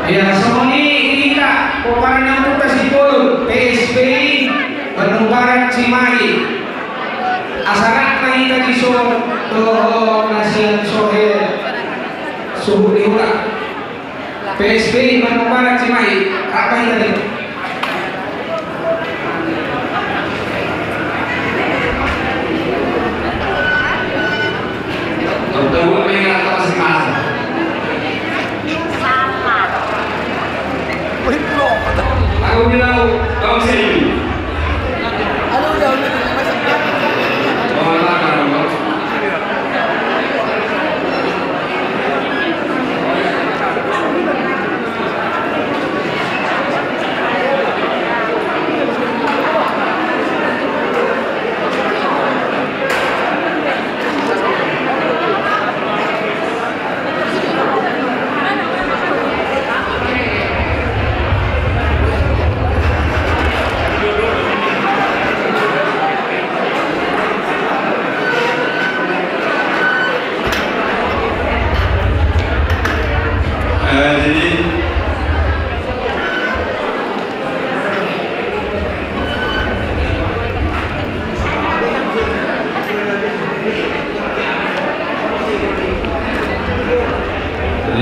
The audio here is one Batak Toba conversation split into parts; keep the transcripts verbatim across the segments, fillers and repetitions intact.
Ia, songon i hita, pomparan ni Ompunta Simbolon, P S B I Bandung Barat Cimahi. Asa rap ma hita dison dohot na sian Sohe, suhut ni hula. P S B I Bandung Barat Cimahi, rap ma hita dison.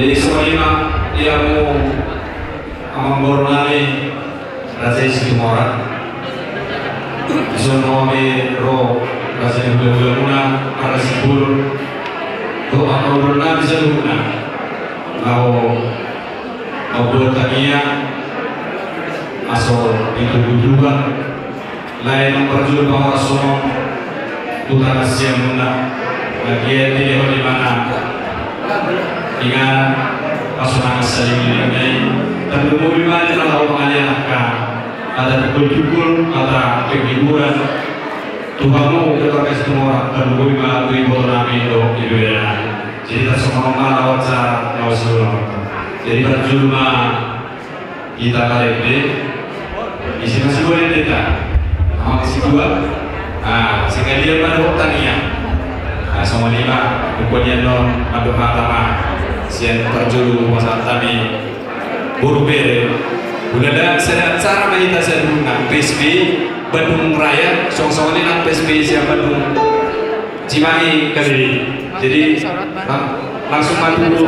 Jadi songon i ma, ia mu amangboru nami, Raja i Situmorang. Dison ma hami ro, raja ni hulahula muna, marga Simbolon. Tu angka ulaon nami saluhutna, laho mambuat tangiang, asa ditogu Tuhan, lae nang parjolo pahoras songon tu tangan siamunna, bagian di dewa di mana. Ingat, pas mangan saling-saling, tarlumobi ma di na laho mangalian angka, asa tungkul-tungkul, asa penghiburan tu hamu keluarga Situmorang, tarlumobi ma tu iboto nami dohot ibebere nami. Jadi tarsongon on ma laho acara na usul. Jadi parjolo ma hita marende. Ise ma siboan endenta? Amang situa. Ah, sekalian ma dohot tangiang. Ah, songon i ma, umbahen on mandok hata ma sian parjolo pasahat hami boru bere. Molo ndang, sada acara ma hita saluhutna, P S B I Bandung Raya, songon-songon i nang P S B I sian Bandung Cimahi Kalili. Jadi, lang-, langsung ma tutu,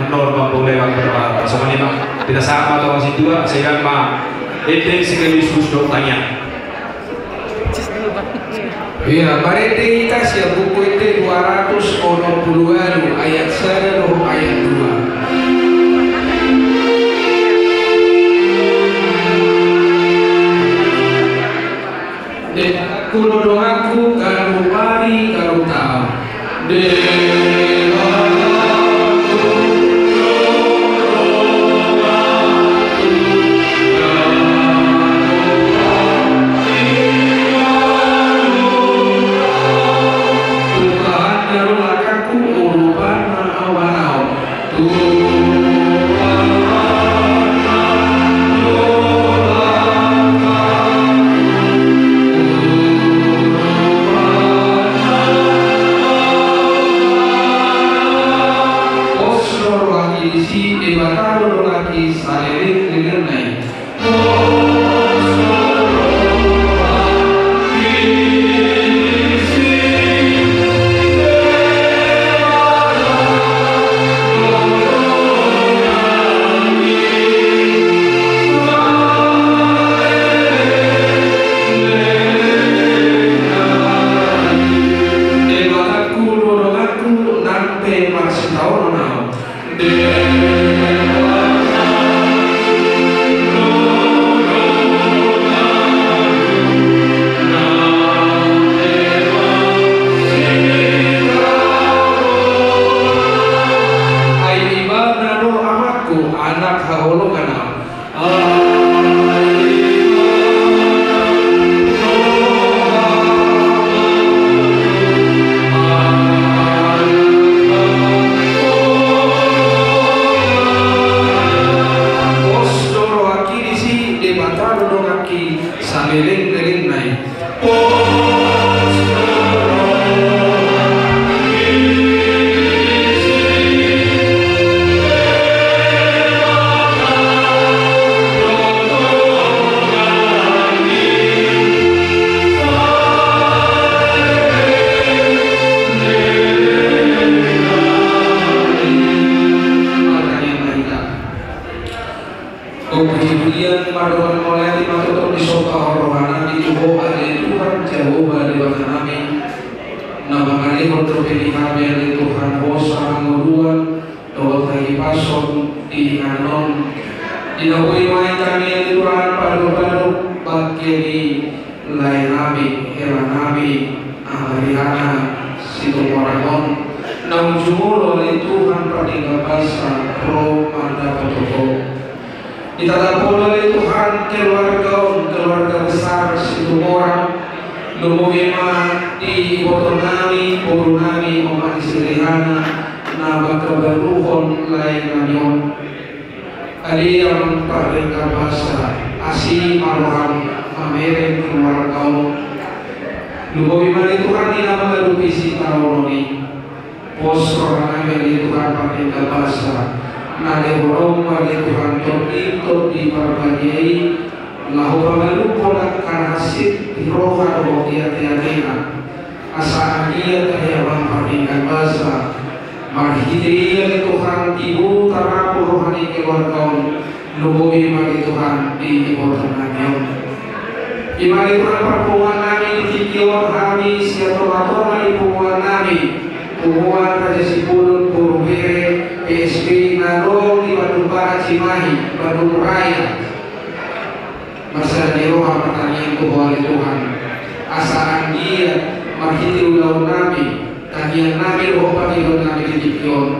nol, mampu lewat berapa, songon i ma, pinasahat ma tu amang situa, sehingga ma, ende sekaligus dohot tangiang. Ia, marende hita sian Buku Ende dua ratus onom pulu ualu, ayat sada dohot ayat dua. Dengganku do donganku, ganup ari ganup taon. Dengganku do donganku, ganup ari ganup taon. Tuhan do langkangku, urupanna au manaon. Dohot dope di hami ale Tuhan hosa hangoluan dohot hahipason di inganan on. Di na boi ma i hami ale Tuhan padopadop bangke ni lae nami, hela nami, Ama Rihana Situmorang on, naung jumolo ale Tuhan pardenggan basa ro mandapot Ho. Ditatap Ho ale Tuhan keluarga on, keluarga besar Situmorang, lumobi ma di iboto nami, boru nami, omak ni si Rihana, na mangkabaruhon lae nami on. Ale Ama pardenggan basa, asi ma roham mamereng keluarga on. Lumobi ma ale Tuhan di na mangadopi sitaonon i. Pos roha nami ale Tuhan pardenggan basa, na lehononmu ale Tuhan tondintondi parbadia i, laho pamalumhon angka na hansit di roha dohot di ateatena. Asa anggiat ale Ama pardenggan basa, marhite i ale Tuhan tibu tarapul roha ni keluarga on, lumobi ma ale Tuhan di iboto nami on. I ma ale Tuhan parpunguan nami di tingki on, hami sian tongatonga ni punguan nami, Punguan Raja Sipulun Boru Bere P S B na adong di Bandung Barat Cimahi, Bandung Raya. Marsada ni roha ma tangiang tu Ho ale Tuhan, asa anggiat marhite ulaon nami, tangiang nami dohot pangidoan nami di tingki on,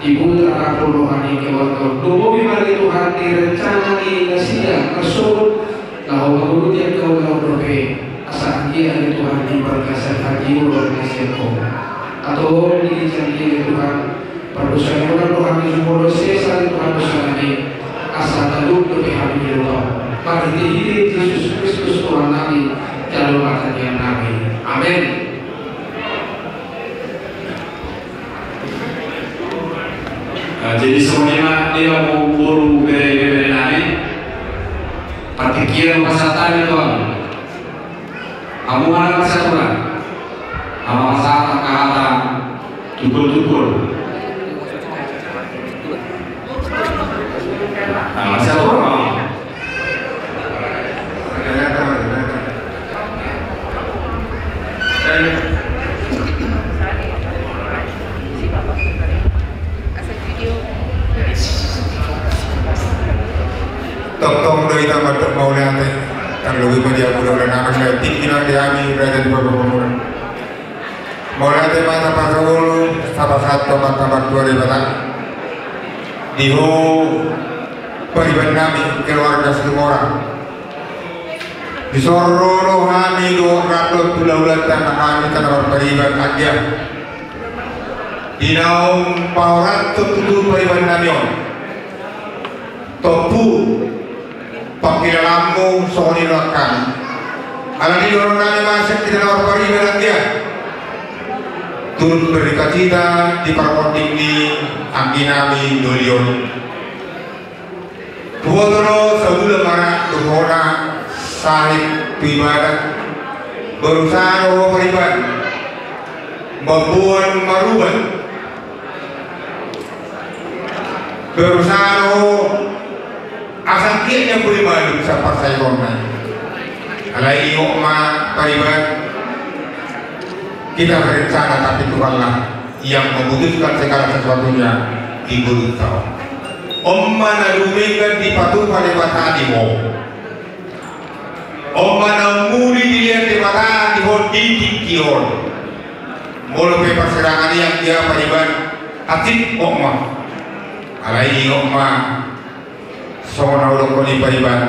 tibu tarapul roha ni keluarga on. Lumobi ma ale Tuhan di rencana ni nasida marsogot laho manguluti angka ulaon dope, asa anggiat ale Tuhan di bagasan hatiuron na sian Ho. Antong di ginjang i ale Tuhan, pardosa ni roha do hami jumolo, sesa ale Tuhan dosa nami, asa talup dope hami di roham. Marhitehite Jesus Kristus Tuhan nami, jalo ma tangiang nami. Amen. Nah, jadi songon i ma di hamu boru bere-bere nami. Partingkian pasahat nami tu hamu. Hamu ma na masiatur. Hamu ma pasahat angka hata tungkol-tungkol. Nah, masiatur ma. Tongtong do hita mandok mauliate, tarlumobi ma di hamu hulahula nami na tingki nang di hami Raja di Pamoruan. Mauliate ma tapasahat, tapasahat tu Amanta Martua Debata. Di ho pariban nami keluarga Situmorang. Dison ro do hami dohot rap dohot hulahulanta na hami tano marpariban anggia. Di naung pahoranhon tutu pariban nami on. Tompu pangkilalaanmu songon i do angka. Alani i dohonon nami ma sian hita na marpariban anggia. Turut berduka cita di parmonding ni anggi nami doli on. Huboto do sabulan ma ra tu hona sahit tu ibadat. Berusaha do ho pariban mamboan maruban. Berusaha do ho asa anggiat nian boi malum sian parsaehonna. Alai ingot ma pariban, kita berencana tapi Tuhanlah yang memutuskan segala sesuatunya di ngolunta on. On ma na dumenggan dipatupa Debata di ho. On ma na muli dilehon Debata di ho di tingki on. Molo pe parsirangan i anggia pariban, asik on ma. Alai ingot ma songon na hudokkon i pariban,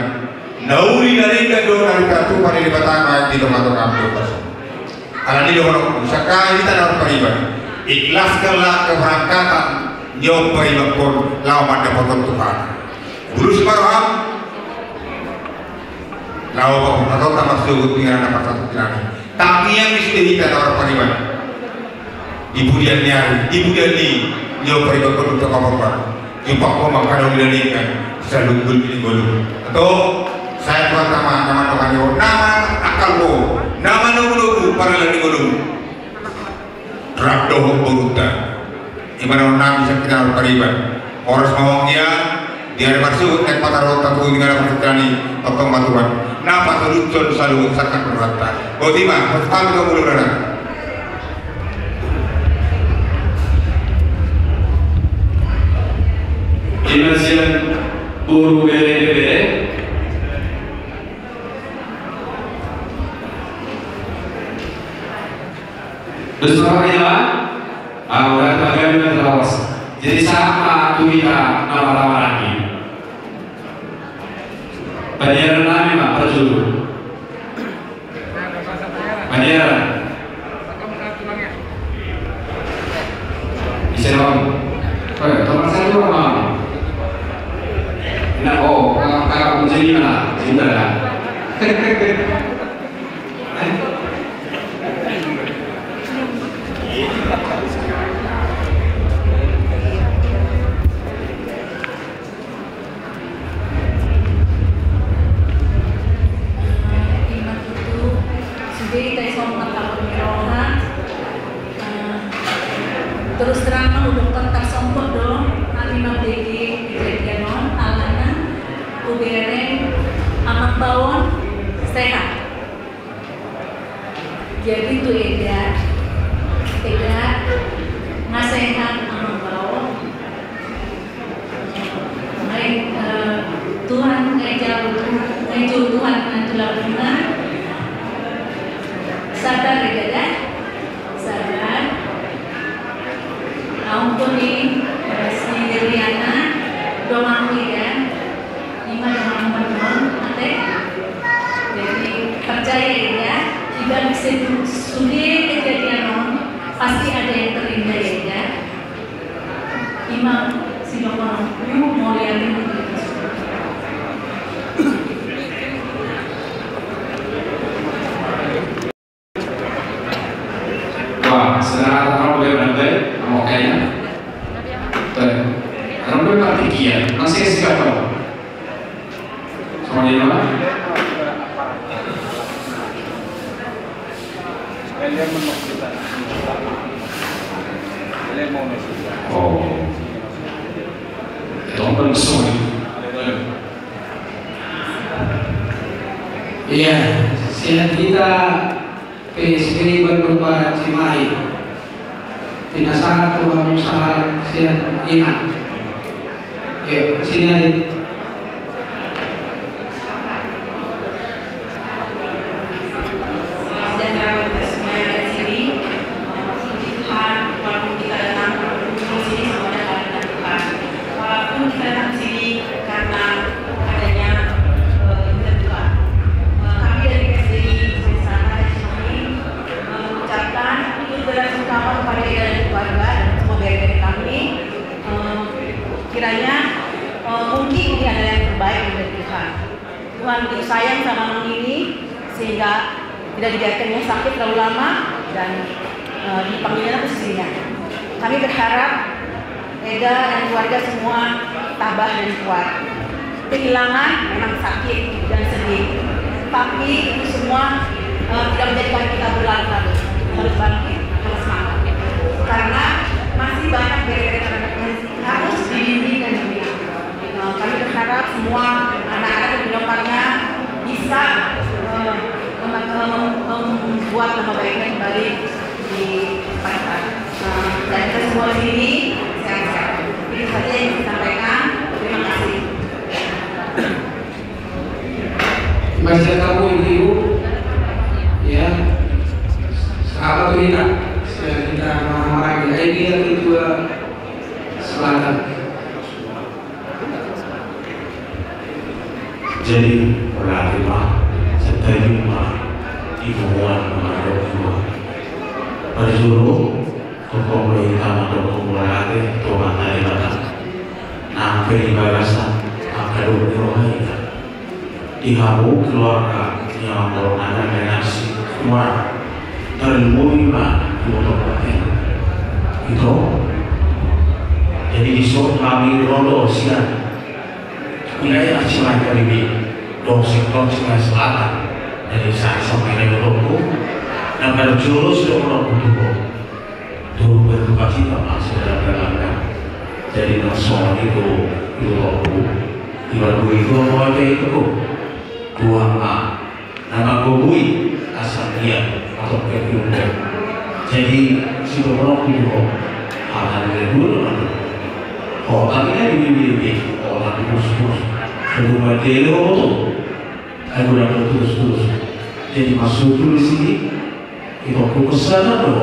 na uli na denggan do na dipatupa ni Debata ma di tongatonga ni ompunta. Alani i dohononku, sangkali hita na marpariban, ikhlaskanlah keberangkatan ni on paribankon laho mandapothon Tuhan. Bulus ma roham laho pasahathon marsogot tu inganan na parsatongkinan i. Tangiang i sude hita na marpariban. Di pudian ni ari, di pudian ni, ni on paribankon tu Pamoruan. Jumpang ho ma angka na uli na denggan, salunggul ni ngolu. Antong, sai Tuhanta ma na mandongani ho, na mangakal ho, na manogunogu pardalan ni ngolum. Rap dohot borunta. I ma dohonon nami sian hita na marpariban. Horas ma ho anggia, di ari marsogot naeng pataruhonta tu inganan na parsatongkinan i, tongtong ma Tuhan na patolushon saluhut sangkap ni rohanta. Botima, horas ma tu hamu hulahula nami. Terus apa ini, Pak? Ah, udah, Pak, kami udah terlepas. Jadi sama tu kita nama-nama lagi. Penyiaran kami, Pak, perlu. Panjang. Bisa dong. Eh, teman saya dua, Bang. Nah, oh, kakak, kakak kunci lima lah. Cinta dah. Ima tutu, sude hita i songon na tabo ni roha. Eh, terus terang ma, hudok tarsongkot do hami mambege kejadian on, alana hubereng amangboru on sehat. Jadi tu eda, eda nga sehat amangboru. Nunga i, eh, Tuhan, nunga i jalo Tuhan, nunga i jolo Tuhan, nunga i jolo Tuhan. Sabar eda da. Sabar. Ampun i, eh, si Riana, donganmu eda. Ima donganmu on, ate. Jadi percaya eda, di balik sude kejadian on, pasti ada yang terindah eda. Ima, si dokter, lu mau liatin gitu. Wah, sedang ada orang boleh menambai, mau kayaknya. Tuh, orang boleh mati kia, masih kasih kata. Sama dia, Pak? Oh. Itu kan semua. Iya, sian hita P S B Bandung Barat Cimahi. Pinasahat tu hamu sahala sian ina. Ayo, sini aja. Sejahtera buat kita semua yang ada di sini. Puji Tuhan, walaupun kita datang berkumpul di sini, semuanya karena Tuhan. Walaupun kita datang di sini karena adanya, eh, kita Tuhan. Eh, kami dari P S B I Sulawesi Selatan dan Cimahi, eh, mengucapkan turut bela sungkawa kepada Eda dan keluarga dan semua dari kami. Eh, kiranya, eh, mungkin ini adalah yang terbaik dari Tuhan. Tuhan begitu sayang sama Mang ini, sehingga tidak dibiarkannya sakit terlalu lama dan, eh, dipanggilnya ke sisinya. Kami berharap Eda dan keluarga semua tabah dan kuat. Kehilangan memang sakit dan sedih, tapi itu semua, eh, tidak menjadikan kita berlarut-larut. Harus bangkit, harus semangat. Karena masih banyak bere-bere terdekat yang harus dibimbing dan dibina. Eh, kami berharap semua anak-anak dan Bina Karya bisa, eh, mem-, mem-, membuat nama baiknya kembali di tempat kita. Eh, dan kita semua di sini sehat-sehat. Itu saja yang saya sampaikan. Terima kasih. Masih ada tamu, Ibu? Ya. Sahabat kita, sudah kita marah-marah di I D ya, Ketua Selatan. Jadi, berarti, Pak, setuju, Pak, di hubungan sama dua. Parjolo, tongtong do hita mandok mauliate tu Amanta Debata. Nang pe di bagasan angka dohot ni roha hita. Di hamu keluarga ni amangboru nami na nasi tuan. Tarlumobi ma di boto paten. Ito. Jadi dison hami ro do sian wilayah Cimahi Pariban, dohot sektor Cimahi Selatan. Jadi saya sampaikan dulu. Na parjolo sudah orang butuh. Tu berduka cita ma sedalam-dalamna. Jadi na songon i tu, tu rohangku. Iba dua itu apa aja itu? Tuhan ma na manggogoi asa ia atau kepiungo. Jadi si Tuhan itu, hal-hal yang dulu nanti. Oh, tapi kan ini, ini, ini. Oh, tapi terus-terus. Belum ada itu. Aku udah terus-terus. Jadi masuk dulu di sini. Ito, hupesan do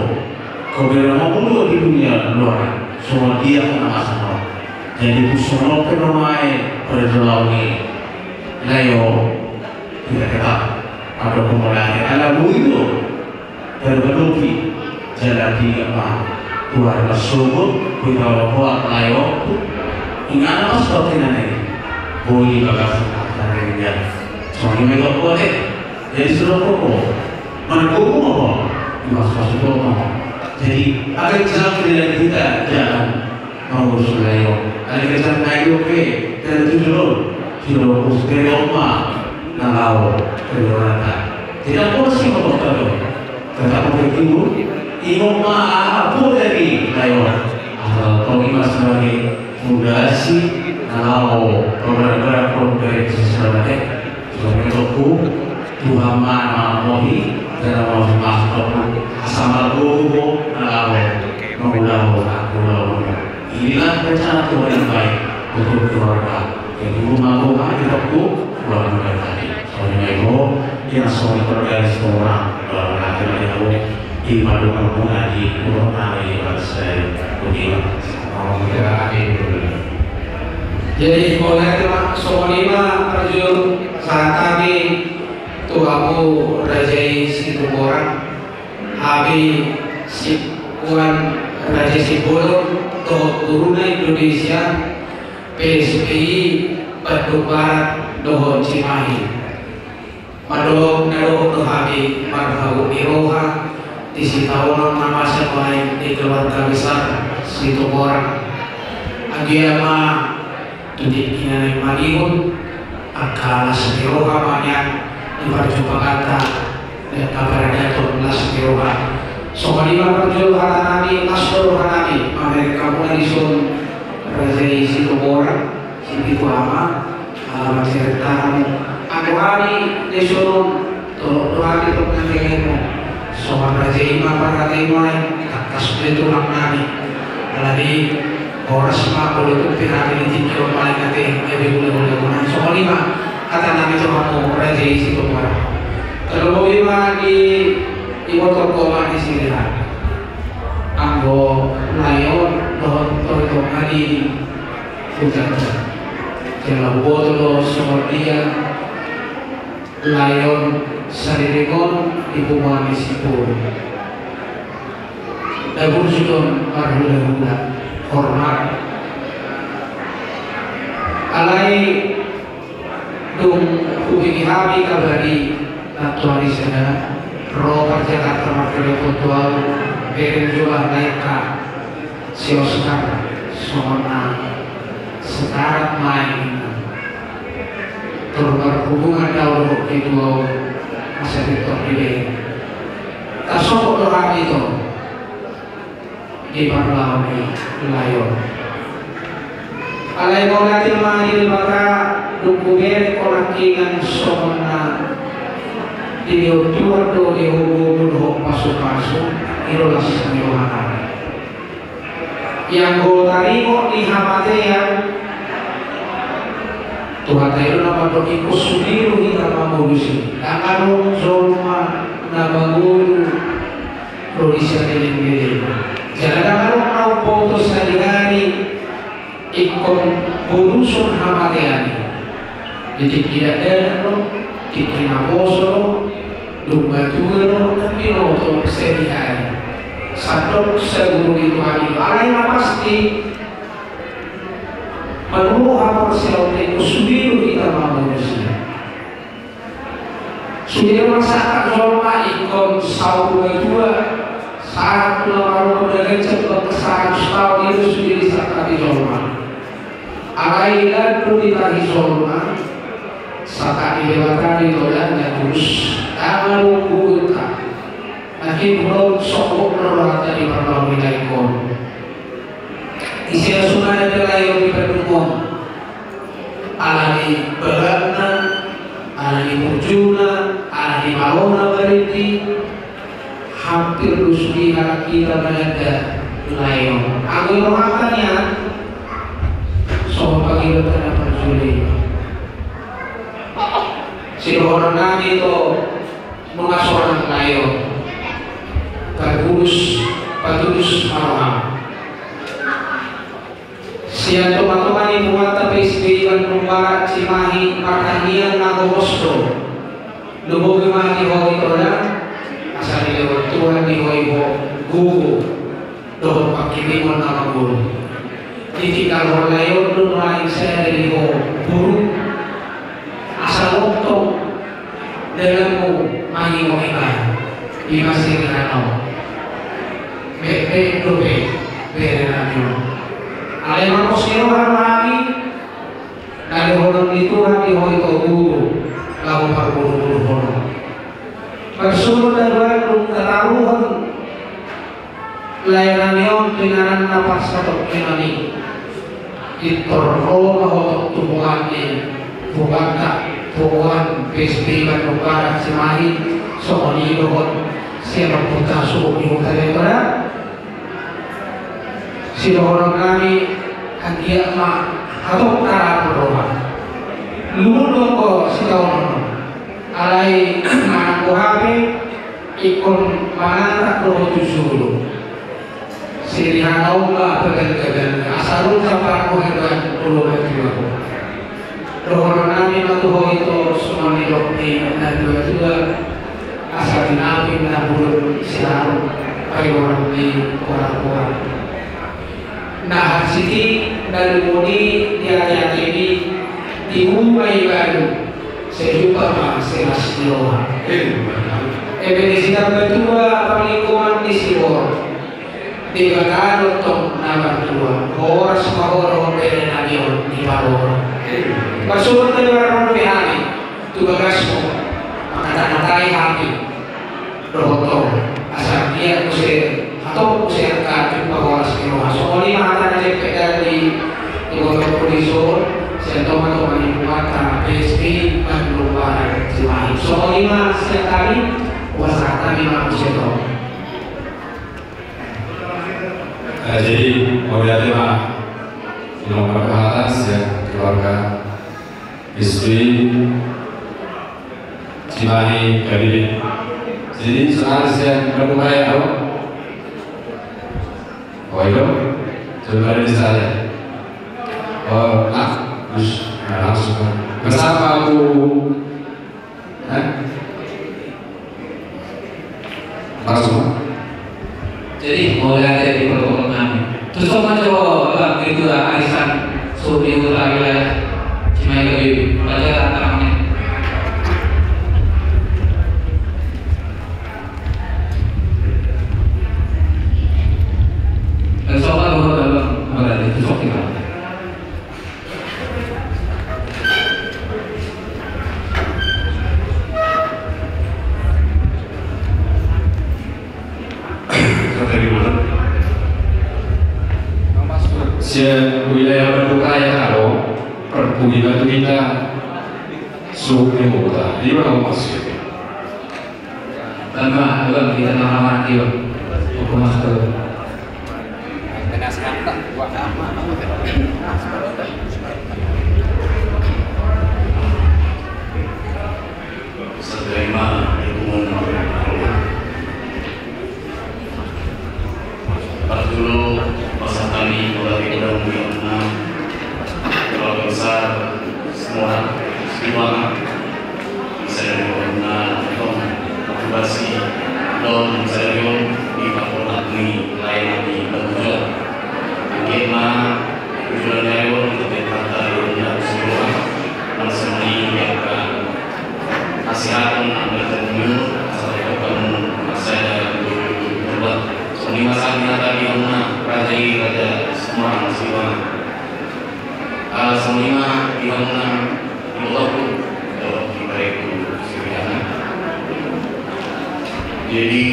Kau bela mau mulu di dunia luar, songon dia kena masa mau. Jadi tu songon pe nonai pada jelauni layo kita tetap ada pemulai ala bui tu. Dari benuki jala di apa tuar masuk kui kalau kuat layo. Ingat apa sebabnya nih? Bui bagas dari dia. Soalnya mega kuat eh. Jadi sudah koko. Mana koko mau? Mas masuk koko. Jadi ada jalan dari kita jalan. Mangurus layo. Ada kesan layo pe. Dan tujuh lo. Silo kus pe oma. Nalaho. Keluarga. Tidak boleh sih ngomong kado. Tetap pakai ibu. Ibu ma apa dari layo. Asal kau ini mas sebagai fondasi. Nalaho. Kau benar-benar kau dari sesuatu. Songon i ma dohotku, Tuhan ma na manggohi, jala manggohi ma dohotku, asa margogo na laho mangulahon angka ulaon. Inilah rencana Tuhan yang baik untuk keluarga. Jadi, rumah Tuhan di dohotku, keluarga tadi. Songon i ma dohot, dia songon i keluarga di semua orang, keluarga laki-laki aku, di Padang Muna, di Purwodadi, di Padang Sari, di Purwodadi. Jadi, mauliate ma, songon i ma parjolo sahat hami tu hamu raja i Situmorang, hami si-, uan raja Simbolon, dohot guruna Indonesia, P S B I, Bandung Barat, dohot Cimahi. Mandok na dohot do hami marhabot ni roha di sitaonon na masa nuaeng di keluarga besar Situmorang. Anggiat ma tu tingki na naeng mangihut angka las ni roha ma nian di parjumpanganta di angka paradaton las ni roha. Songon i ma parjolo hata nami, las do roha nami mamereng hamu na dison raja i Situmorang, Sipitu Ama. Ala mansai rentahan. Anggo hami na dison, tolop do hami tu na nangkin. Songon raja i ma parhata i ma, tangkas do i tulang nami. Alani horas ma molo tung pe hami di tingki on, paling ate gabe hulahula. Songon i ma hata nami tu hamu raja i Situmorang. Tarlumobi ma di iboto ho ma di Sirihan. Anggo lae on dohot tori tonga di Hujaha. Jala huboto do songon dia lae on sariring on di punguan ni si Pur. Daburju do on marhulahula, hormat. Alai dung hubege hami kabar i nantoari sada ro parjakarta martelepon tu ahu, bereng jolo na angka si Oskar, songon na setarat ma i ninna. Tor marhubungan do ahu dohot ketua on, asa pintor dibereng. Tarsonggot do hami tu di parlao ni lae on. Alai mauliate ma di Debata, dung hubereng ho nangkiningan songon na dilehon Tuhan do di hobomu dohot pasupasu, i do las ni roha nami. Ianggo taringot ni hamatean, Tuhanta i do na mandok ingkon sude do hita mangolusi. Ndang adong jolma na mangolu ro di saleleng lelengna. Jala ndang adong na umboto sadihari ingkon boluson hamatean i. Di tingki dakdanak do, tingki naposo do, dung matua do, ndang binoto sadihari. Sandok saguru ni Tuhan i. Alai na pasti, manurut haporseaonta i, sude do hita mangolusi. Sude do sahat jolma ingkon saur matua, sahat na marumur na ganjang, bahkan saratus taon i do sude disangkapi jolma. Alai lan do ditahi jolma, sangkap ni Debata do i, tolap na tulus, ndang adong gugut. Nangkin hudokhon songon na rohanta di parlao ni lae on. Ise na so na dapot lae on di Bandung on? Ala ni bagakna, ala ni burjuna, ala ni malona baridi, hampir do sude halak hita mananda lae on. Anggo i rohanta nian, songon pangidoanta na parjolo i. Sidohonon nami tu nunga sonang lae on. Pargulus Patudus ma roham. Sian tongatonga ni punguanta P S B I Bandung Barat Cimahi, partangiangan na gomos do. Lumobi ma di ho ito da, asa dilehon Tuhan di ho gogo dohot pangkirimon na mangolu. Ditinggalhon lae on do nuaeng sada di ho boru, asa lontong dalanmu mangihuthon iba. Ima sirina on. Be, be, dope, bere nami on. Alai mangkos ni roha do hami, na dohonon ni Tuhan di ho ito gogo, laho parboruboruhon. Parsuruhon na baru tataruhon lae nami on tu inganan na parsatongkinan i. Pintor ro ma ho tu punguan ni punguanta, punguan P S B I Bandung Barat Cimahi, songon i dohot sian ompunta suhut ni huta Dayuhanta. Sidohonon nami, anggiat ma hatop tarapul roha. Lungun do ho sitaonon. Alai manang boha pe, ingkon manatap do ho tu jolo. Sirina on ma pagalgagalna, asa ro saparmuheban olo matua. Dohonon nami ma tu ho ito songon nidok ni natuatua, asa tinapin na bulung siaru pairoran ni poraporan. Na hansit i, na lungun i, di ateatemi, di uma i baru, sai jumpa ma selas ni roha. Eme disi Natua-tua panglinggoman ni Sihor, Debata do tong na martua, horas ma ho dohot bere nami on di parora. Parsuhut na di parora pe hami tu bagasmu, mangkatangkatai hami dohot ho, asa anggiat muse hatop muse angka jumpa horas ni roha. Songon i ma hata na jempek dalan di, di boto polisi on, sian tongatonga ni punguanta P S B I Bandung Barat Cimahi. Songon i ma sian hami, hupasahat hami ma muse tu ho. Eh, jadi, mauliate ma, di nomor perhatian, sian keluarga istri Cimahi Kadiri. Jadi, saudara sian Bandung Raya, apa? Oh, iya. Saudara di sana. Oh, ah, terus, nah, langsung. Bersama Bu Hah? Langsung. Jadi, mauliate di protokol nami. Tusuk ma jo, Bang, itu lah arisan suruh di utara wilayah Cimahi Kadiri. Baca tantangannya. Tusuk ma jo, Bang, mauliate. Tusuk kita. Sian wilayah Bandung Raya, kalo perpudi batu kita, suhut ni huta, di mana maksud? Bang, bang, bang, kita nama-nama, bang. Hukum masuk. Saterima hukuman. Parjolo, pasahat hami mauliate godang di hamuna, Keluarga Besar Situmorang Siliwangi. Bisa jadi hamuna tong, motivasi, dohot bisa jadi on di pakonak ni lae nami Batu Jual. Anggiat ma tujuan ni ari on, di hata ni hamuna Siliwangi, langsung di angka Hasihaton na marjamur, asa tetap hamu marsada di Purba. Songon i ma sahat ni hata di hamuna raja i, Raja Situmorang Siliwangi. Ah, songon i ma di hamuna di botoku, dohot di pareku Siliwangi. Jadi,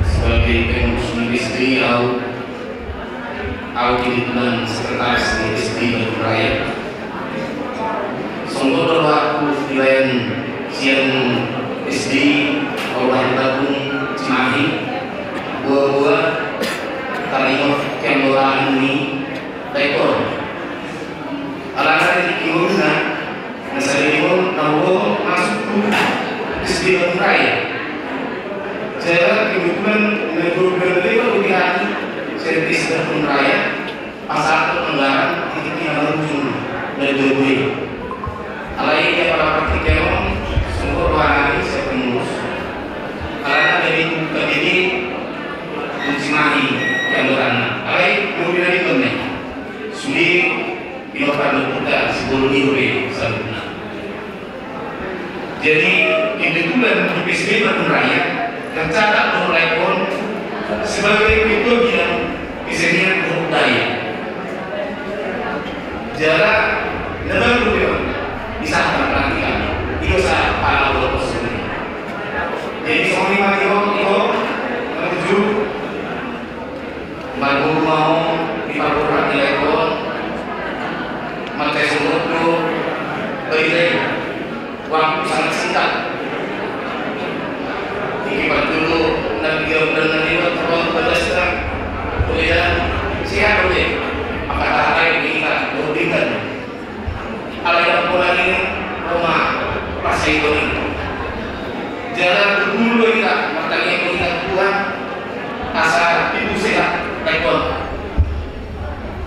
sebagai pengurus di S D, au Au kebetulan sekretaris di S D Bandung Raya. Songon rohangku dibaen sian S D Paurbahen Tabung Cimahi, boaboa taringot keanggotaan ni Daeng Tor. Alana di tingkina, na sadari on na ro masuk tu S D Bandung Raya. Jadi kebetulan na dua bulan tadi Nahi, yang berana. Alai, mau binari kau nih. Sudah, di otak lu buka, si bolu ni ure, saluhutna. Jadi, kebetulan di P S B Bandung Raya, tercatat bahwa Laekon sebagai ketua bidang kesenian dan budaya. Jala, na baru dia, di sana pelantikan, dia usah pala bolos. Jadi, songon i ma, Iko, Iko, menuju Marguru ma ho di parboruon ni Laekon, mansai songon do, bagi dai, waktu sangat singkat. Tingki parjolo, na tiga bulan na lewat, terlalu batas, kan? Kemudian, sehat, oke. Maka tak ada yang kita, dua bulan. Alai na pola ni, Roma, pas sai doni. Jala berguru do hita, martangiang do hita tu Tuhan, asa tibu sehat, Laekon.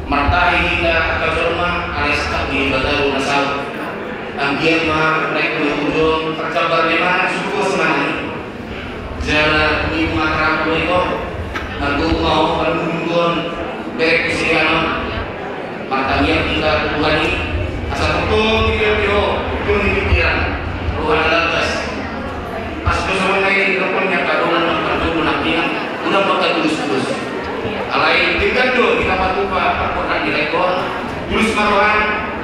Martahi hita angka jolma, alai sehat di Debata do na saut. Anggiat ma, Laekon, ujung, tercabar di mana, syukur senang. Jala di mata Tuhan, na tu mau panunggun, berek sianon, martangiang hita Tuhan i, asa tongtong di dia piro, piro ni pikiran, roha na lantas. Pas do songon i, rupanya kadongan nang parjolo nang dia, udah bakal tulus-tulus. Alai, tingkat do, kita patupa, parkoran di Laekon, tulus ma roha,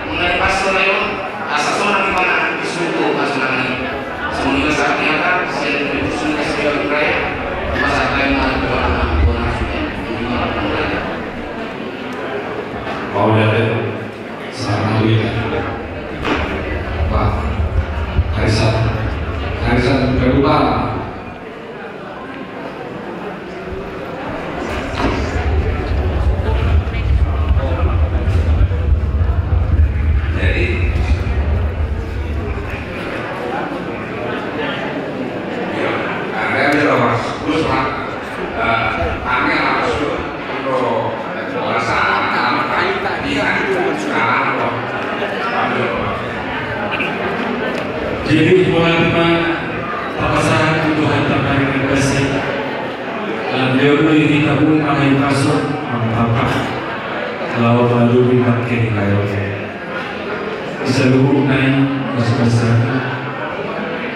mengenai pastor Laekon, asa sonang i ma na di surgo pasunangan i. Songon i ma sahat ni hata, sian P S B Bandung Raya, masa time na dua puluh enam. Mau lihat ya? Sama dia. Pak, Kaisar. Kaisar, terlupa. Jadi, ya, ada aja lah, Mas. Terus, Pak, eh, kami langsung ke perasaan, apa, iya, sekarang, Pak. Jadi, mulai, Pak, pasahat tu Tuhan, Pak, kami kasih. Lam lehon do i hita boi mangajuhon, mangapapa. Laho mangajuhi bangke ni Laekon. Di saluhutna i, basa-basa.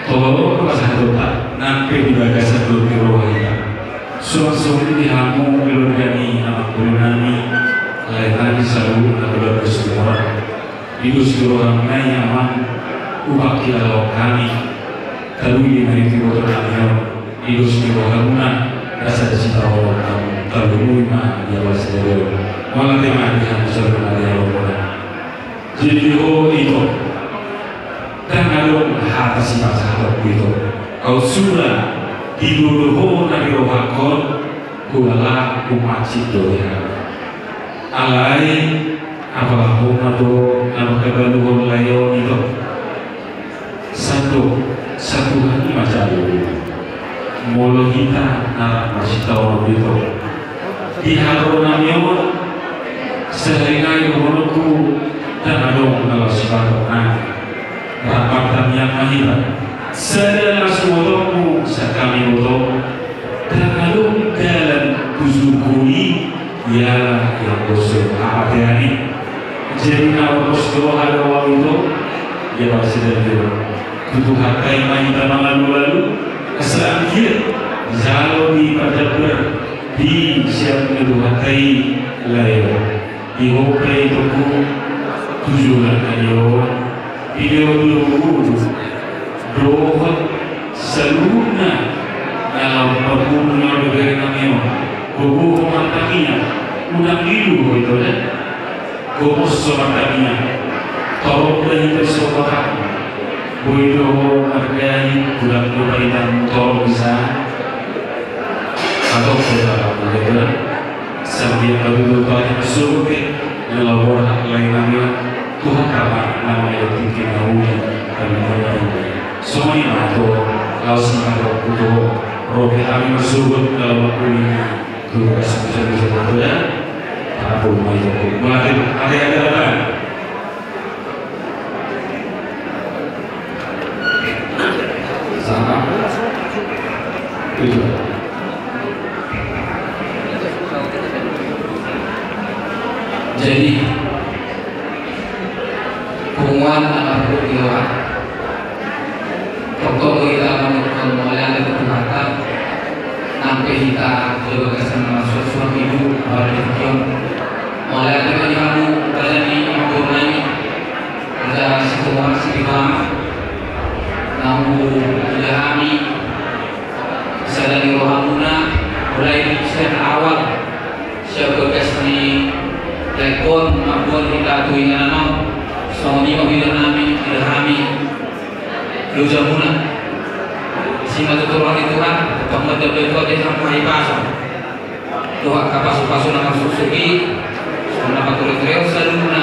Tolong pasahatonta, nang pe di bagasan do di roha hita. Suang songon i di hamu, keluarga ni amangboru nami, lae nami saluhutna keluarga Situmorang. Di dos ni rohamuna i, Amang, hupangkilala hami. Taluhon ma i tu iboto nami on, di dos ni rohamuna, rasa sitaonon, taluhon ma di awa sadari on. Mauliate ma di hamu saluhutna di awa muna. Jadi ho, Ito, ndang adong hata sipasahatonku, Ito. Au sura, di lolo ho na di rohangkon, hualap humansik do di hami. Alai, apala ho ma do na mangkabaluhon lae on, Ito. Sandok, satuhan i ma jalo. Molo hita na rap marsitaonon, Ito, di haroro nami on, sahali nai dohononku, ndang adong na laos sipasahaton nami. Rap martangiang ma hita. Sada na sumotonmu, sian hami botomu. Ndang adong dalan tu surgo i, iala ianggo so hapatean i. Jadi na oros do hata on, Ito, ia pasti dari Debata. Tu Tuhanta i ma hita mangalualu, asa anggiat jalo dipajambar di siamun ni Tuhanta i lae on. Di ho pe, Ito, tu joloan ni on, di lehon ni rohamu dohot saluhutna na laho parguru ni on, bere nami on. Gogo ho martangiang, unang lilu ho, Ito, da. Gogo so martangiang. Torop do hita so bahat. Boi do ho margari, unang do bahat torop bisa. Atau boi do ho martangiang. Sambil kami bertanya, survei, yang lapor hak lain nami, Tuhan kama, nama yang tinggi nauli, kami berdoa. Songon i ma tu, laos ma tu, tu, robe hami marsogot dalam waktu ini, tu, kasih bisa, bisa, ya. Aku mau itu, mati, ada yang datang. Sama. Itu. Jadi, punguan na marhuluk di roha. Tongtong do hita mangucapkan mauliate tu Tuhanta, nang pe hita di bagasan na marsuansuan hidup, apala di tingki on. Mauliate ma di hamu, raja ni amangboru nami, raja Situmorang Sipitu Ama, naung huida hami, sada ni rohamuna, mulai di sian awal, sian bagas ni laengkon, mamboan hita tu inganan on, songon i ma huida hami, huida hami, lojamuna. Asi ma tutu roha ni Tuhan, tongtong ma dipasahat hamu hahipason dohot angka pasupasu na marsuksuk i, songon na paturehon saluhutna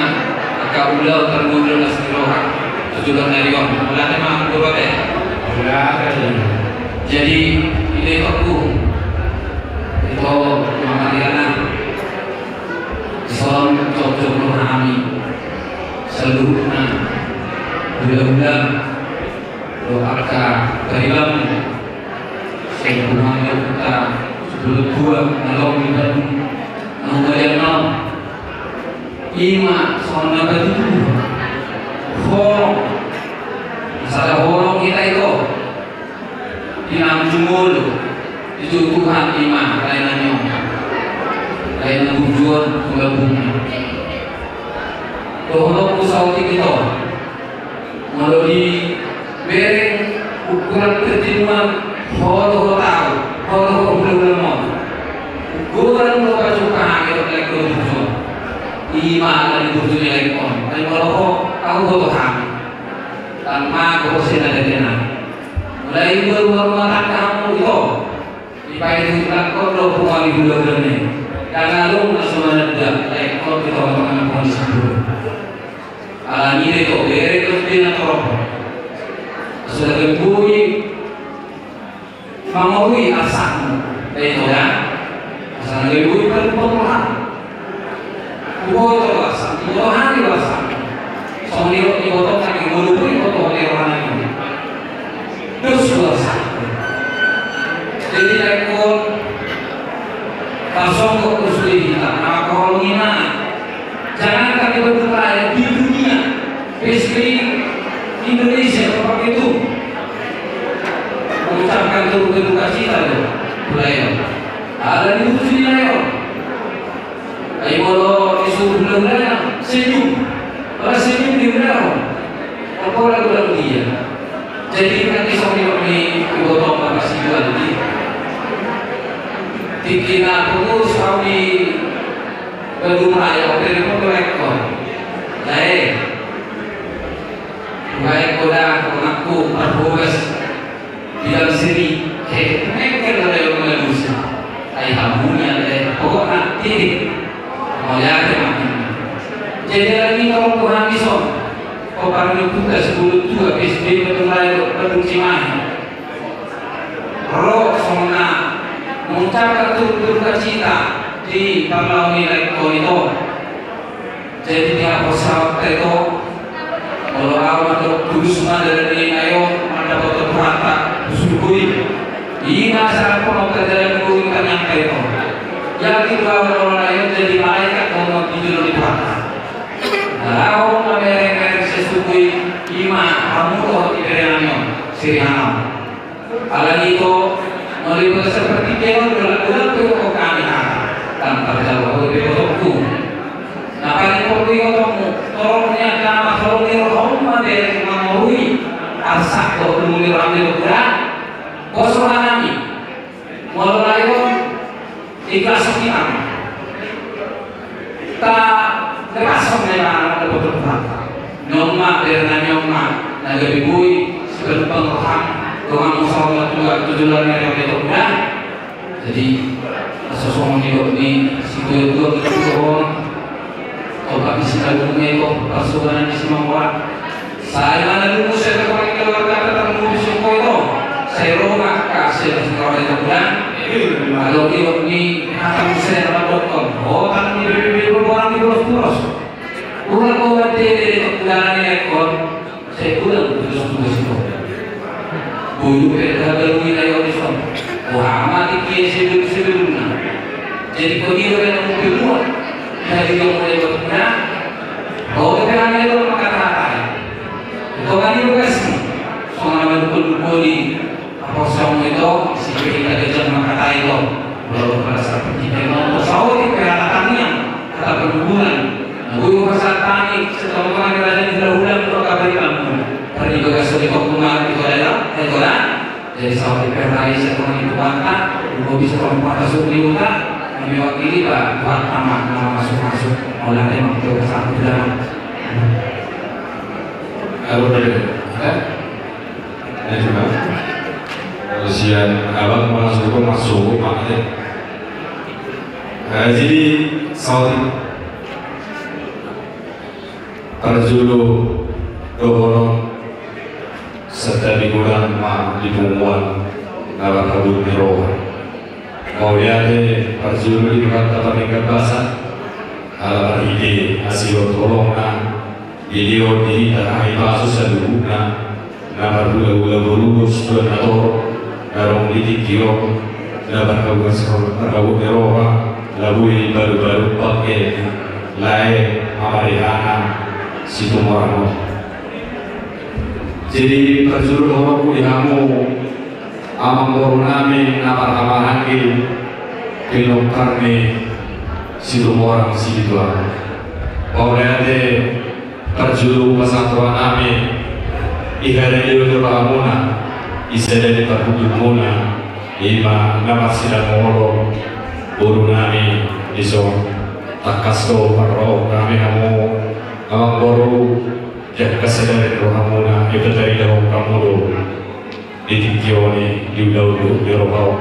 angka ulaon tarlumobi na las ni roha tu joloan ni ari on. Mauliate ma, amangboru, ate. Mauliate. Jadi, i do, ito, ito, Mama Riana, dison jotjot do hami saluhutna, hulahula dohot angka pariban, sai punguan dohot angka sibolon tua na adong di Bandung, na humaliang on. I ma songon na patuduhon holong, sada holong hita, ito, di na jumolo, dijou Tuhan, i ma lae nami on, lae na burju on tu lambungna. Dohononku saotik, ito, molo dibereng ukuran pertimuan, ho dohot au, ho dohot hulahulam on, ukuran do pajumpa hami dohot laengkon burju on. I ma ala ni burju ni laengkon, ai molo ho, au dohot hami, tangkas ma gogo sena dagena. Mulai dua rumah tangga hamu, ito, dipaihutihut laengkon do punguan ni hulahulam i. Ndang adong na so mananda laengkon di tongatonga ni punguan ni sibolon. Alani i do, ito, bere do sude na torop, asa gabe boi mangorui arsakmu, ito, ya. Asa gabe boi parlumpuon roham. Huboto do arsakmu, huboto hami do arsakmu. Songon i do ibotongku, molo boi huboto rohana i, dos do arsakmu. Jadi, laengkon, tarsonggot do sude hita, na mangkaholongi ma. Jangankan di Bandung Raya, di dunia, di seluruh Indonesia, tempat itu mengucapkan turut berduka cita do tu lae on. Ala ni burju ni lae on. Ai molo disuruh hulahulana senyum, ora senyum di hulahula on, apala godang dia. Jadi, nanti songon i do ibotongku, Bapak Sibuan, di tingki na pengurus hau di Bandung Raya, on, dari Bandung Raya, on. Lae, baik, udah, anakku, parhobas bidang seni, he, mengkel do lae on manusia. Ai hamu ni ale, pokokna, titik. Mauliate ma. Jadi, alani i, tong do hami son, ho parni puta sibolon tua P S B Bandung Raya, Bandung Cimahi. Ro songon na mengucapkan turut berduka cita di pangalaho ni laengkon, ito. Jadi, di haporseaonta, ito, molo au mandok, tulus ma dalan ni lae on mandapothon Tuhanta tu surgo i. I ma sahat pangalaho dalan ni lae on, ito. Yakin do au molo lae on jadi malaikat do on di jolo ni Tuhanta. Na laho mamereng-mereng sian surgo i, i ma hamu dohot ibebere nami on, sirihana on. Alani i, ito, molo di bagasan partingkian on, dohot-dohot pe hudokhon hami hata, ndang tarjalo ho ibebere, ibotongku. Na paling porlu ibotongmu, torop ni angka na mangkaholongi rohamu ma bereng mangorui arsak dohot lumobi roham, ibotongku da. Pos rohanami, molo lae on, ikhlas hita. Talepason ma ibana mandapothon Tuhanta. Ni on ma, bere nami on ma, na gabe boi sipanumpang roham, donganmu saur matua tu joloan ni ari on, ibotongku da. Jadi, asa songon nidok ni situatua, tu joloan on, topati sitadomu, ito, parsobanan ni Simamora. Sai ma na lumus, sai ma na lumus keluargata, tarlumobi si ho, ito. Sai ro ma angka asi ni roha, ibotongku da. Adong nidok ni hata muse na mandokkon, ho tangan ni bebebe, boru ni boros-boros. Ulang ho mandele, ibotongku da, ni laengkon. Sai ulang tugas-tugas i. Boi pe habaru ni lae on dison. Boha ma tingki i sebelum-sebelumna. Jadi, ho do na mangkilua. Jadi, adong mulai, ibotongku da. Kan itu mangkatahatai. Tonga ni bagasi. Songon na mandukun-dukuni. Aposong itu, si Pita Gajah mangkatai itu. Lalu pada saat kita itu, untuk saut di peralatan yang kata perguruan. Nah, gue pasal tani, setelah mengenai kerajaan di dalam ulang, kalau kabar kamu. Tadi bagasi di kau rumah, itu adalah, itu adalah. Jadi, saur di Perrai, saya kurang itu bantah, gua bisa kurang bantah suruh di utak, kami wakili, Pak, Tuhan, nama, nama masuk-masuk, oleh ada yang mau kita sambut dalam. Kalau dari, eh? Ya, coba. Kalau sian abang masuk, masuk, Pak, ya. Eh, jadi, saur di Parjolo dohonon, santabi godang ma di punguan na marhabot ni roha. Mauliate parjolo di Tuhanta pardenggan basa, ala marhite asi dohot holongna, dilehon di hita hahipason saluhutna, na marhulahula boru dohot situan na torop, na adong di tingki on, na marhabot, marhabot ni roha, na boi badobado pangke lae mamarihana Situmorang on. Jadi, parjolo dohononku di hamu, amangboru nami na marhahamaranggi, pinompar ni Situmorang Sibitu Ama. Mauliate parjolo pasahat roha nami, i hadirionmuna, i sada ni parhundulmuna, i ma na marsilang olo, boru nami dison. Tangkas do parrohahon nami hamu, amangboru, jala sadari rohamuna, i pataridahon hamu do. Di tingki on i, di ulaon dohot ni roha on.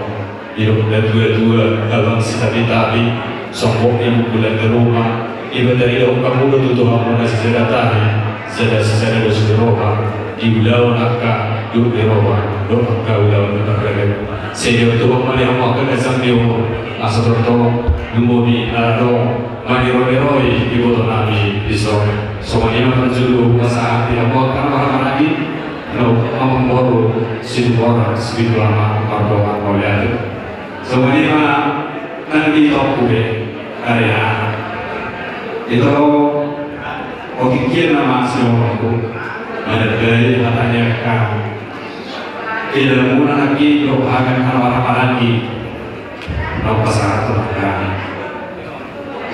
Didok natuatua, abang sitapitapi, songgop ni bulan ni ruma, i pataridahon hamu do tu tuhamuna sisada tahi, sada sisada dos ni roha, di ulaon angka dohot ni roha, dohot angka ulaon ni pardagaon. Sai dihot Tuhan ma di hamu angka gasan ni umur, asa tongtong lumobi na adong maniroi-roi iboto nami dison. Songon i ma parjolo pasahat di hamu angka na marhahamaranggi, na amangboru Situmorang Sibitu Ama mardongan mauliate. Songon i ma nang di itongku be, ari aha. Ito, oke, kian nama sinomorku. Manadai hata ni angka idaonmuna nangkin dohot hamu angka na marhahamaranggi. Naung pasahaton hami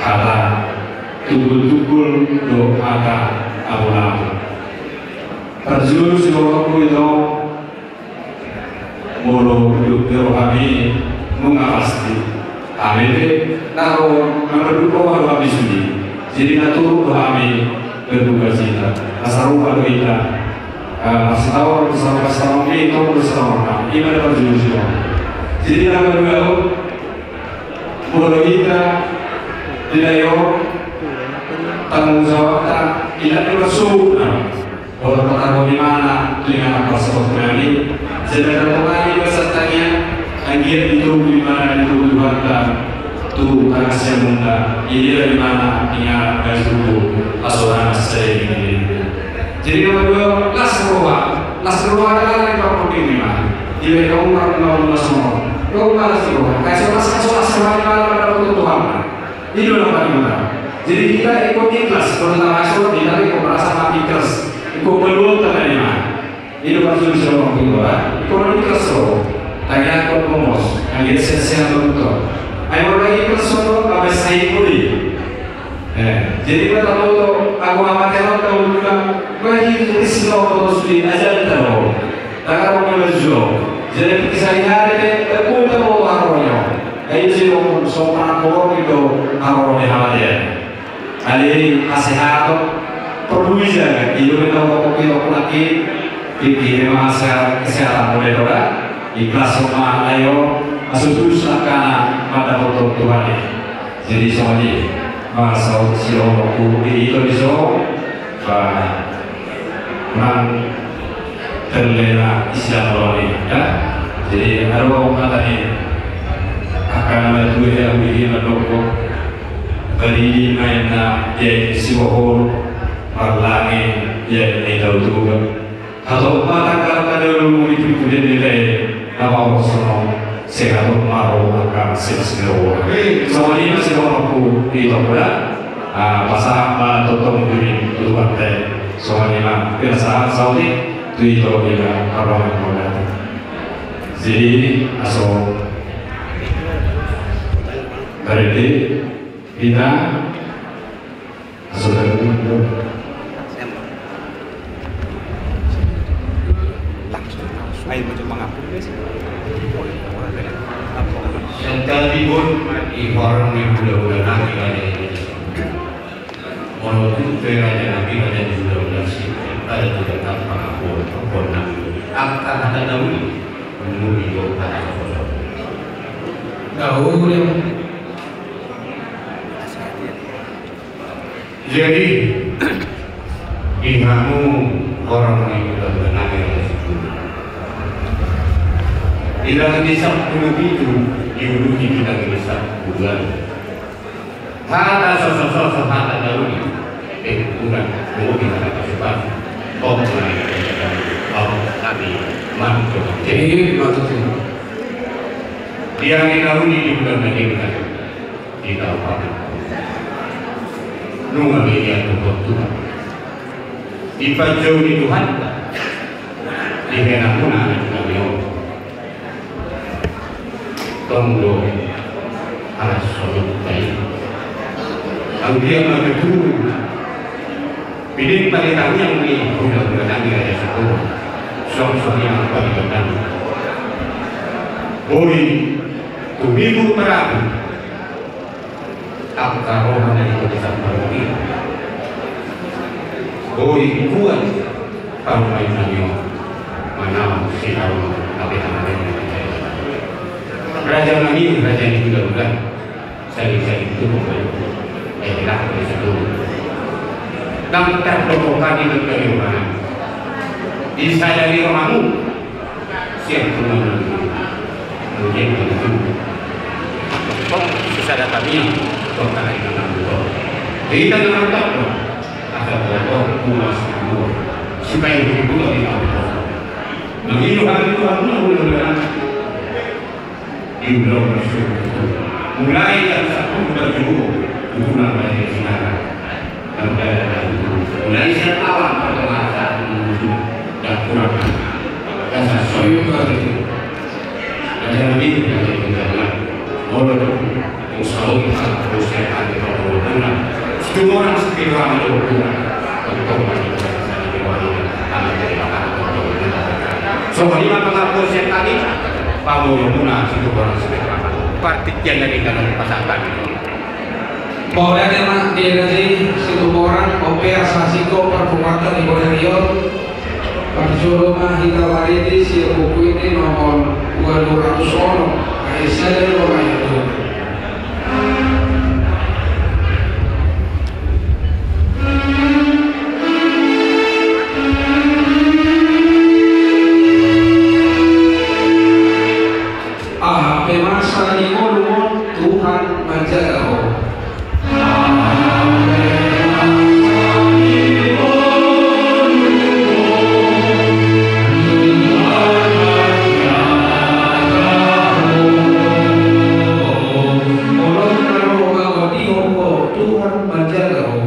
hata tunggultunggul dohot hata abulabul. Parjolo siborokku ito, molo didok do hami nunga pasti. Hami pe na ro, na mandok do hami sude. Jadi na turut do hami berduka cita. Asa rupa do hita. Ah, sitaon, sitaon, sitaon, i tong do sitaon. Ima na parjolo. Jadi na paduahon, molo hita di lae on, tanggung jawabta, inna pe masuk na. Molo patarhon imana tu inganan pasahaton nami, jadi na tonga i basa tangiang, anggiat ditogu imana, ditogu Tuhanta tu angka siamunta, i dia imana inganan na tubu, asa nasa sadari. Jadi na paduahon, las roha, las roha adalah yang paling penting imana. Tidak ada orang yang mau masuk. Kau malas roha, kasih las, kasih las roha imana pada Tuhan. I do na paling utama. Jadi hita ingkon ikhlas, terutama so hita ingkon merasa mati ikhlas. Ingkon paluhon tangan imana. I do maksud si orang tua. Ingkon ikhlas so. Tangiangkon pongos. Anggiat sehat-sehat betul. Ai molo ikhlas so, apa sai puli. Eh, jadi kata foto, aku amat elok tahu juga. Bagi Islam terus di ajar tahu. Tagar mengajual. Jadi kisah hari ini, eh, pun tahu harganya. Ai ise do so manang holong i do haroro ni hamatean. Alai hasehaton, porlu dijaga, i do na hurang i, pikiranmuna asa kesehatan muna do da. Ikhlas ma, ayo, asa tulus angka na mandapothon Tuhan i. Jadi songon i ma saut sian holongku di ito dison. Ba, nang terlena isian loli, ya. Jadi adong hata ni angka na matua, ahu i mandok, baridi ma inna di aek ni sibohor, marlange di aek ni tautoba. Hatop ma tangkas na di ulu ni pingkiran ni lae, na maohor songon, sai hatop ma ro angka silas ni roha. Songon i ma sian holongku di ito, da. Ah, pasahat ma tongtong diri tu Tuhanta, songon i ma pinasahat saotik tu ito di na parrohana mauliate. Jadi, aso berarti kita aso berarti Langsung, langsung. Ayo, macam mangapung, guys. Yang tadi pun di forum di bulan-bulan nanti ada ini. Walaupun saya ada nabi, ada di bulan-bulan sih, ada juga tanpa ampun, ampun nabi. Angka kata nabi, menurut itu kata sosok. Tahu dia. Jadi, di hamu orang di bulan benang yang sepuluh. Di dalam desa sepuluh itu, di ulu di dalam desa bulan. Hata sosok-sosok, hata daun. Eh, bukan, mau di hata kesukaan. Kau mulai dari dalam, kau kami, mantu. Jadi, maksudnya. Dia di daun di bulan benang. Di taon on. Nunga be diaturhon Tuhan. Dipanjou ni Tuhanta. Di henakmuna na di kami on. Tong do alas songon tai. Anggiat ma tutu. Pidin paritangiang ni hulahula nami Raja Siporo. Suang songon i nang paritangiang. Boi tu minggu terakhir. Angka roha na di kota Sampang i. Boi kuat parumaen nami on. Manaon sitaon na pe hamaen. Raja nami, raja ni hulahula. Sari-sari tu pokokna. Eh, enak di situ. Nang tak pokok kami berkali mana. Di sadari rohamu. Siap tu mana. Mungkin begitu. Kok susah datang ini? Kok tak ada yang tahu? Kita dengan tak. Ada pokok, puas, puas. Supaya begitu lebih tahu. Begitu hari itu, aku udah berangkat. Di ulaon na so tutu. Mulai jam sapulu pajou, tutu na baen sinara. Mulai sian awan, pada masa tutu. Dan kurang. Dan sasoyo ka tutu. Raja nami, raja nami. Molo tutu. Usaha kita, usaha kita, usaha kita. Situmorang, situmorang, usaha. Songon i ma pangapul sian hami, pamoyo muna situ boras. Partingkian dari kanan pasahat. Mauliate ma di raja i Situmorang, on pe asa singkop parpungatan di bodan i on. Parjolo ma hita marende sian buku ende nomor dua ratus onom, ayat sada do ayat dua. Aha pe masa ni ngolum on, Tuhan manjaga ho. Tuhan manjaga ho.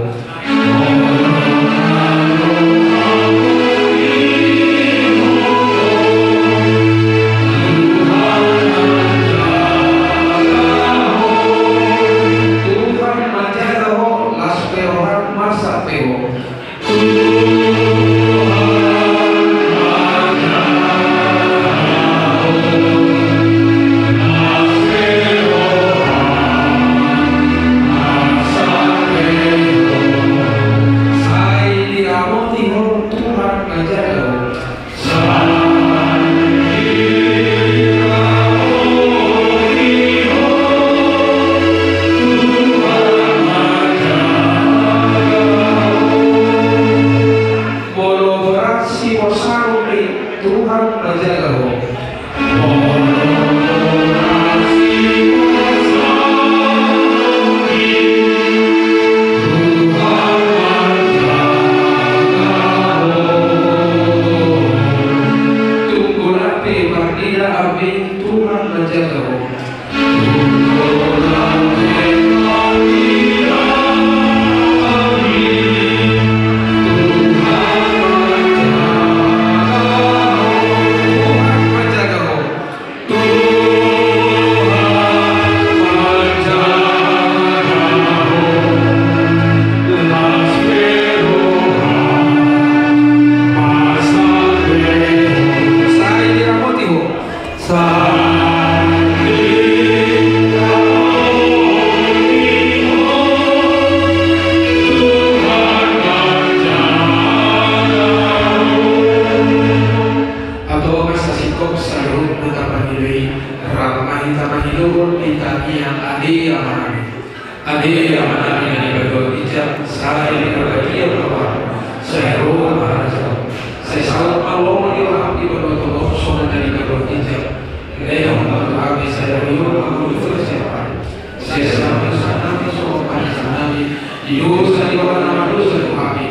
Ate Amanami na di banua ginjang, sai diparbadia ma goarMu, sai ro ma harajaonMu, sai saut ma lomo ni rohaM di banua tonga on songon na di banua ginjang. Lehon ma tu hami sadari on hangoluan siapari. Sesa ma dosanami songon panesanami di dosa ni roha na mardosa tu hami.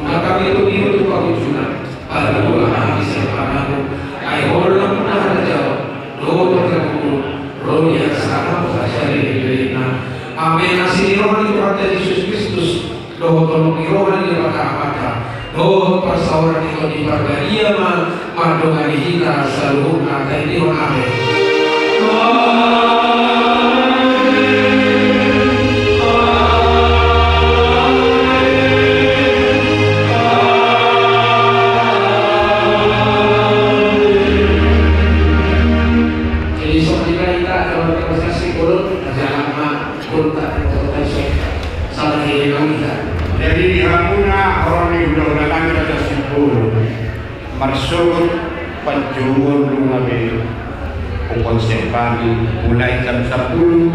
Unang hami togihon tu pangunjunan, palua hami sian pangago. Ai Ho do nampuna harajaon dohot hangoluan, ro di hasahatan saripeopeo. Amen. Asi ni roha ni Tuhanta Jesus Kristus, dohot holong ni roha ni Debata Amanta, dohot parsaoran ni Tondi Parbadia ma mandongani hita saluhutna. Taendehon. Amen. Jadi, songon i ma hita, kalau kita masih bolong, jangan ma Jadi di hamuna, horong ni hulahula nami Raja Simbolon, marsogot panjouon nunga be huponsep hami, mulai jam sampulu